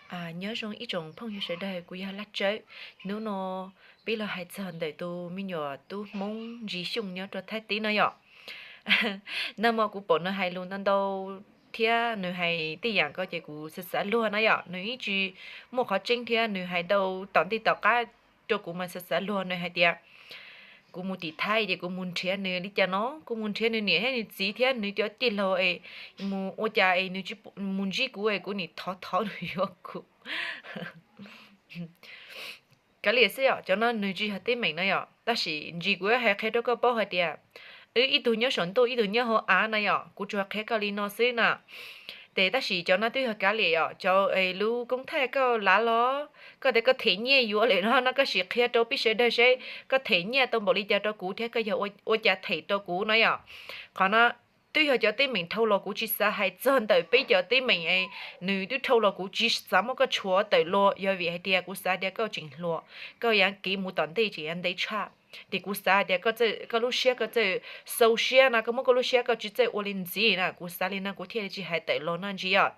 Nyob zoo ib tsoom phooj ywg sawv daws, kuv yog Laj Tsawb. Hnub no peb los hais txog ntawm tus me nyuam tub Hmoob Ntsis Xyooj nyob rau Thaib teb no yom. Nag hmo kuv pom nws hais lus ntau ntau thiab nws hais tej yam ko ces kuv xav xav luag na yom. Nws ib tsis muaj qhov tseeb thiab nws hais ntau tom ntej tom qab rau kuv mas xav xav luag. Nws hais tias kuv mus tim Thaib ces kuv mus nrhiav nws li cas no, kuv mus nrhiav nws niam thiab nws txiv thiab nws cov tij laug es mus ua cas es nws mus ntsib kuv es kuv nim thov thov nws yuav kuv. Kav liam xwb yom, cov no nws tsis yog teeb meem no yom, tab sis Ntsis kuv hais qhia rau koj paub hais tias wb ib tug nyob saum ntuj ib tug nyob hauv av na yom, kuv tsuas qhia koj li no xwb na. Ces tab sis cov no twb yog kav liam yom, cov lub koob thaij koj lav los, koj tias koj them nyiaj yuav lawm no no koj sim qhia rau peb sawv daws seb koj them nyiaj tau npaum li cas rau kuv thiab koj yog ua cas them rau kuv no yom. Qhov no twb yog cov teeb meem dhau los, kuv tsis xav hais txog ntawm peb cov teeb meem, nws twb dhau los kuv tsis xav muab koj tshuav tawm los, yog vim hais tias kuv xav tias koj tseem hluas, koj yuav kev mus tom ntej tseem yuav ntev tshaj. Ces kuv xav hais tias koj lub siab koj txawj xau siab no, koj muab koj lub siab koj tsis txawj ua li ntxiv na, kuv xav li no kuv thiaj li tsis hais tawm los no Ntsis yom.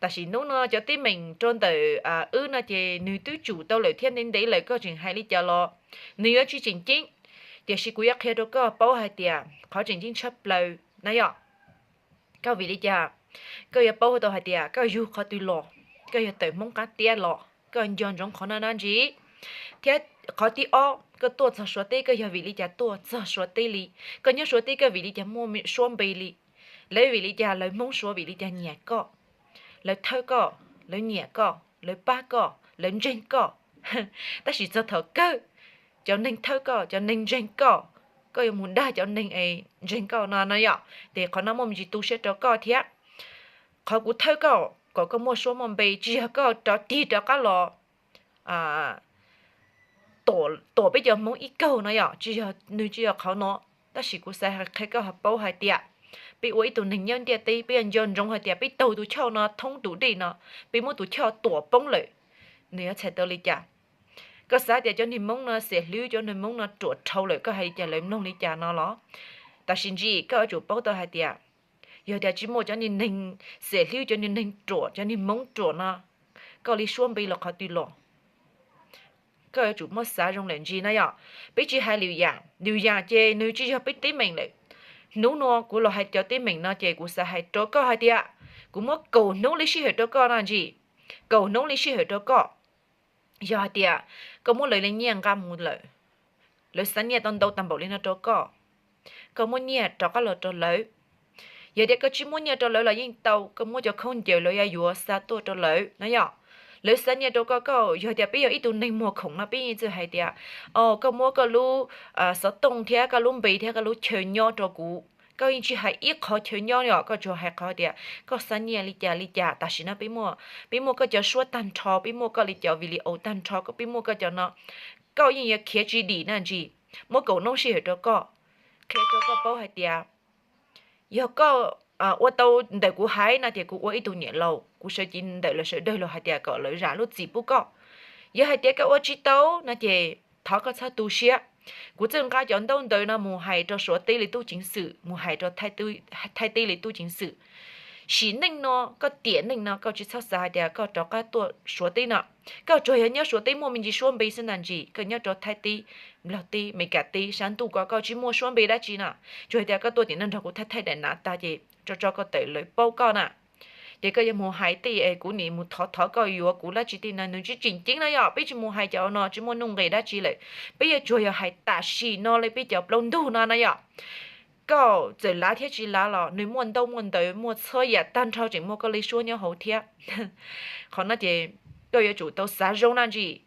Tam sim hnub no cov teeb meem rau ntawm wb no ces nws twb tsum tau lawm thiab ntev ntev lawm, koj tseem hais li cas los nws yuav tsis tseem ceeb. Tiam sis kuv yuav qhia rau koj paub hais tias qhov tseem ceeb tshaj plaws na yom, koj vim li cas koj yuav paub tau hais tias koj yug qhov twg los, koj yog tawm Hmoob qab tiab los, koj nco ntsoov qhov no na Ntsis. Thiab qhov thib ob, koj tuaj txog Suav teb koj yog vim li cas tuaj txog Suav teb li, koj nyob Suav teb koj vim li cas muaj suab npe li. Lawv vim li cas, lawv Hmoob Suav vim li cas nyiam koj, lawv thawj koj, lawv nyiam koj, lawv pab koj, lawv ntseeg koj. Tab sis txog thaum kawg, cov neeg thawj koj, cov neeg ntseeg koj, koj yuav mus dag cov neeg es ntseeg koj no no yom. Ces qhov no muaj me ntsis tu siab rau koj thiab. Qhov kuv thawj koj kom koj muaj suab muaj npe tsis yog koj rov tig rov qab los tuam peb cov Hmoob ib kaug no yom, tsis yog, nws tsis yog qhov no. Tab sis kuv xav qhia koj paub hais tias peb ua ib tug neeg nyob ntiaj teb, peb yuav nco ntsoov hais tias peb taug tus choj no thoob tus dej no, peb muab tus choj tuam poob lawm, nws yuav txhais tau li cas. Koj xav tias cov neeg Hmoob no xiam hlwb, cov neeg Hmoob no ruam dhau lawm, koj hais li cas lawv mloog li cas no los? Tam sim ntsis koj yuav tsum paub tau hais tias yog tias tsis muaj cov neeg xiam hlwb, cov neeg ruam, cov neeg Hmoob ruam no, koj li suab npe los qhov twg los? Koj yuav tsum muab xav zoo lawm Ntsis na yom. Peb tsis hais Liu Yam, Liu Yam ces nws tsis yog peb teeb meem lawm. Hnub no kuv los hais cov teeb meem no ces kuv xav hais rau koj hais tias kuv muab kaum hnub li sij hawm rau koj no Ntsis, kaum hnub li sij hawm rau koj. Yog hais tias koj muab lawv li nyiaj nqa mus lawm, lawv xa nyiaj tau ntau tag npaum li no rau koj, koj muab nyiaj rov qab los rau lawv. Yog tias koj tsis muab nyiaj rau lawv los yeej tau, koj muab cov khaub ncaws lawv yuav yuav xa tuaj rau lawv na yom. Lawv xa nyiaj rau koj, koj yog tias peb yog ib tug neeg muag khoom no peb yeej txawj hais tias, o, koj muab koj lub xov tooj thiab koj lub npe thiab koj lub chaw nyob rau kuv, koj yeej tsis hais ib qho chaw nyob li os, koj tsuas hais qhov tias koj xa nyiaj li cas li cas. Tam sim no peb muaj, peb muaj koj cov suab tag nrho, peb muaj koj li cov video tag nrho, peb muaj koj cov no, koj yeej yuav khiav tsis dim na Ntsis. Muab kaum hnub sij hawm rau koj, qhia rau koj paub hais tias yog koj ua tau ntawm kuv hais no ces kuv ua ib tug niam laus, kuv sawv cev ntawm lawv sawv daws los hais tias kom lawv zam lub txim pub koj. Yog hais tias koj ua tsis tau no ces thov koj txhob tu siab. Kuv txawj nqa cov ntaub ntawv no mus hais rau Suav teb li tub ceev xwm, mus hais rau Thaib teb li tub ceev xwm. Sim neej no koj tiam neej no koj tsis txhob xav hais tias koj rov qab tuaj Suav teb no, koj tsuas yog nyob Suav teb muaj me ntsis suab npe xwb na Ntsis. Koj nyob rau Thaib teb, Nplog teb, Meskas teb, sab ntuj ko koj tsis muaj suab npe dab tsi na. Tsuas hais tias koj tuaj tim no nrog kuv thaij thaij daim nav tag ces tso tso koj tawm lawv paub koj na. Ces koj yuav mus hais tej es kuv nim mus thov thov koj yuav kuv dab tsi tej no nws tsis tseem ceeb na yom. Peb tsis mus hais cov no tsis muaj nuj nqis dab tsi lawm. Peb yuav tsuas yog hais tam sim no li peb cov plaub ntug no na yom. Koj txawm lav thiab tsis lav los nws muaj ntaub muaj ntawv muaj txhua yam tag nrho, tseem muaj koj li suab nyob hauv thiab. Qhov no ces koj yuav tsum tau xav zoo na Ntsis.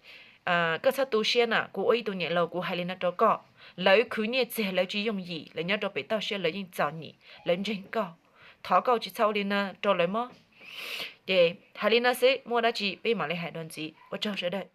Koj txhob tu siab na, kuv ua ib tug niam laus kuv hais li no rau koj. Lawv khwv nyiaj txiag lawv tsis yooj yim, lawv nyob rau pem toj siab lawv yeej txom nyem, lawv ntseeg koj. Thov koj tsis txhob ua li no rau lawv mog. Ces hais li no xwb, muaj dab tsi peb mam li hais dua ntxiv. Ua tsaug sawv daws.